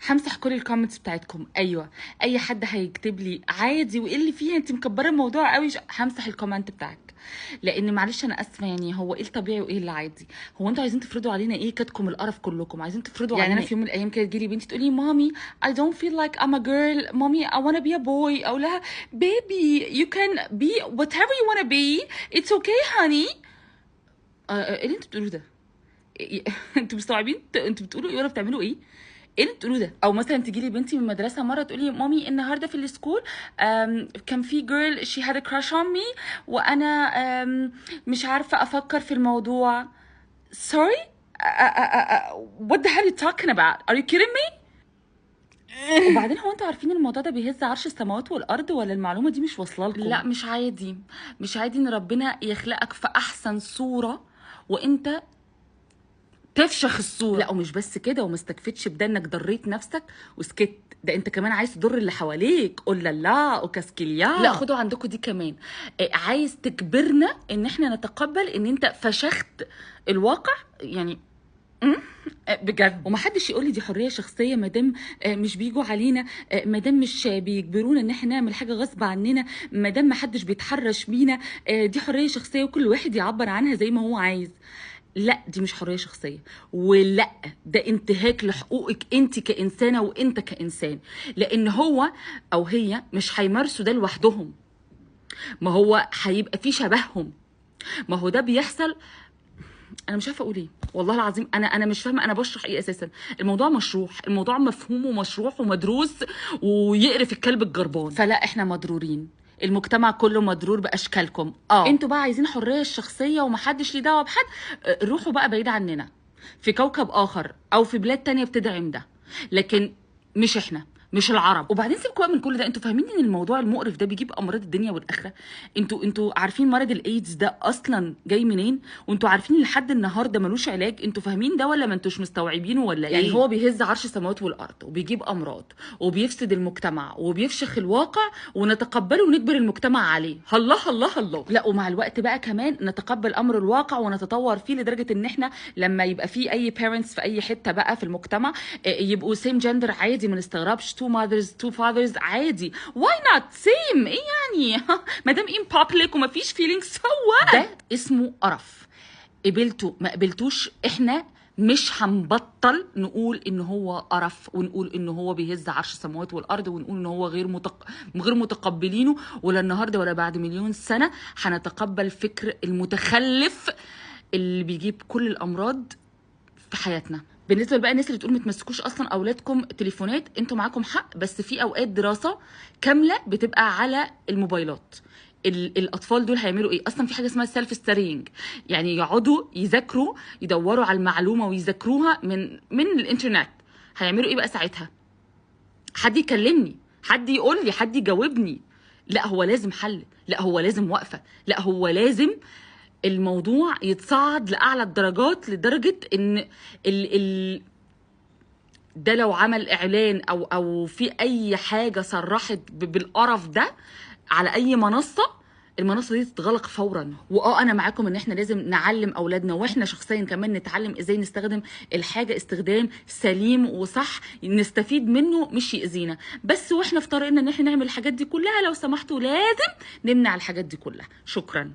همسح كل ال comments بتاعتكم. ايوه، اي حد هيكتب لي عادي وايه اللي فيها، انت مكبره الموضوع قوي، همسح ال comment بتاعك. لان معلش انا اسفه، يعني هو ايه الطبيعي وايه اللي عادي؟ هو انتوا عايزين تفرضوا علينا ايه؟ كاتكم القرف كلكم عايزين تفرضوا يعني علينا. انا في يوم من الايام كده تجيلي بنتي تقولي mommy، I don't feel like I'm a girl، mommy، I wanna be a boy. اقول لها baby، you can be whatever you wanna be، it's okay honey. ايه اللي انتوا بتقولوه ده؟ انتوا مستوعبين انتوا بتقولوا ايه ولا بتعملوا ايه؟ ايه اللي بتقولوه ده؟ او مثلا تجي لي بنتي من المدرسة مرة تقول لي mommy، النهارده في ال school كان في girl، she had a crush on me، وانا مش عارفه افكر في الموضوع. sorry، what the hell are you talking about؟ are you kidding me؟ وبعدين هو انتوا عارفين الموضوع ده بيهز عرش السماوات والارض ولا المعلومة دي مش واصله لكم؟ لا، مش عادي، مش عادي ان ربنا يخلقك في احسن صوره وانت تفشخ الصوره. لا، ومش بس كده، وما استكفتش بده انك ضريت نفسك وسكت، ده انت كمان عايز تضر اللي حواليك. قول لا لا وكاسكيليا. لا، خدوا عندكم دي كمان. عايز تجبرنا ان احنا نتقبل ان انت فشخت الواقع؟ يعني بجد، ومحدش يقول لي دي حرية شخصيه، ما دام مش بيجوا علينا، ما دام مش بيجبرونا ان احنا نعمل حاجة غصب عننا، ما دام محدش بيتحرش بينا، دي حرية شخصية وكل واحد يعبر عنها زي ما هو عايز. لا، دي مش حرية شخصيه، ولا ده انتهاك لحقوقك انت كانسانه وانت كانسان، لان هو او هي مش هيمارسوا ده لوحدهم، ما هو هيبقى في شبههم، ما هو ده بيحصل. انا مش عارفه اقول ايه والله العظيم، انا مش فاهمه انا بشرح ايه اساسا. الموضوع مشروح، الموضوع مفهوم ومشروح ومدروس ويقرف الكلب الجربان. فلا، احنا مضرورين، المجتمع كله مضرور باشكالكم. انتوا بقى عايزين حرية الشخصية ومحدش ليه دعوه بحد، روحوا بقى بعيد عننا في كوكب اخر او في بلاد تانية بتدعم ده، لكن مش احنا، مش العرب. وبعدين سيبكوا بقى من كل ده، انتوا فاهمين ان الموضوع المقرف ده بيجيب امراض الدنيا والاخره؟ انتوا عارفين مرض الايدز ده اصلا جاي منين؟ وانتوا عارفين لحد النهارده ملوش علاج؟ انتوا فاهمين ده ولا ما انتوش مستوعبينه ولا ايه؟ يعني هو بيهز عرش السماوات والارض وبيجيب امراض وبيفسد المجتمع وبيفشخ الواقع، ونتقبله ونجبر المجتمع عليه. الله الله الله. لا، ومع الوقت بقى كمان نتقبل امر الواقع ونتطور فيه لدرجة ان احنا لما يبقى في اي parents في اي حتة بقى في المجتمع يبقوا same gender عادي، ما نستغربش، two mothers، two fathers عادي، why not same؟ ايه يعني؟ ما دام in public وما فيش feelings، so what؟ ده اسمه قرف. قبلتوا ما قبلتوش، احنا مش هنبطل نقول ان هو قرف، ونقول ان هو بيهز عرش السماوات والارض، ونقول ان هو غير متقبلينه. ولا النهارده ولا بعد مليون سنة هنتقبل فكر المتخلف اللي بيجيب كل الامراض في حياتنا. بالنسبة بقى الناس اللي تقول ما تمسكوش اصلا اولادكم تليفونات، انتوا معاكم حق، بس في اوقات دراسة كاملة بتبقى على الموبايلات. الاطفال دول هيعملوا ايه اصلا؟ في حاجة اسمها self studying، يعني يقعدوا يذاكروا، يدوروا على المعلومة ويذاكروها من الانترنت. هيعملوا ايه بقى ساعتها؟ حد يكلمني، حد يقول لي، حد يجاوبني. لا، هو لازم حل، لا، هو لازم وقفه، لا، هو لازم الموضوع يتصعد لاعلى الدرجات، لدرجة ان ال ده لو عمل اعلان او في اي حاجة صرحت بالقرف ده على اي منصه، المنصة دي تتغلق فورا. واه، انا معاكم ان احنا لازم نعلم اولادنا، واحنا شخصيا كمان نتعلم ازاي نستخدم الحاجة استخدام سليم وصح، نستفيد منه مش يأذينا. بس واحنا في طريقنا ان احنا نعمل الحاجات دي كلها، لو سمحتوا لازم نمنع الحاجات دي كلها. شكرا.